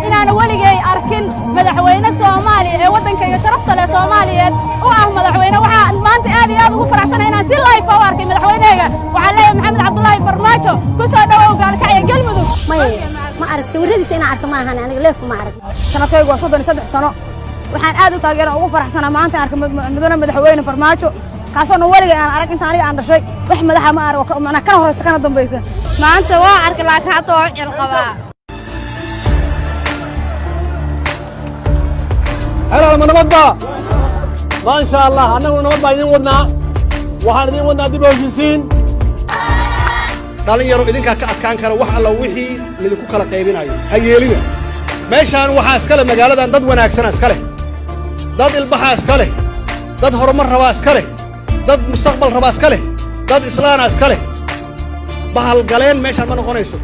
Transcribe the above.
Inaana weligay arkin madaxweyne Soomaaliya ee waddankayga sharafta leh Soomaaliyeed u ah madaxweyne. Waxaan maanta aad iyo aad ugu faraxsanahay inaan si live u arkay madaxweynehayga. Waxaan leeyahay, Maxamed Cabdulaahi Farmaajo, ku soo dhowow Gaalkacyo, Galmudug. Maya, ma arag. Sawiradiisa inaan arka ma ahan, aniga live ma arag. Sanadkaygu waa 33 sano. Waxaan aad u taageera, ugu faraxsanaa maanta arka mudane madaxweyne Farmaajo, kaasoona weligay aan arag inta aniga aan dhashay. Wax madaxa ma arag oo macnaa kana horeysa kana dambaysa. Maanta waa arkay, laakiin hadda waa u cil qabaa. Helaal, ma nabadba? Maasha Allah. Annaguna nabad baa idiin wadnaa. Waxaan idiin wadnaa dib u heshiisiin. Dhalinyaro, idinkaa ka adkaan kara wax alla wixii lidinku kala qaybinayo. Ha yeelina. Meeshaan waxaa iska leh, magaaladan dad wanaagsana iska leh, dad ilbaxaa iska leh, dad horumar rabaa iska leh, dad mustaqbal rabaa iska leh, dad islaana iska leh. Bahalgaleen meeshaan ma noqonayso.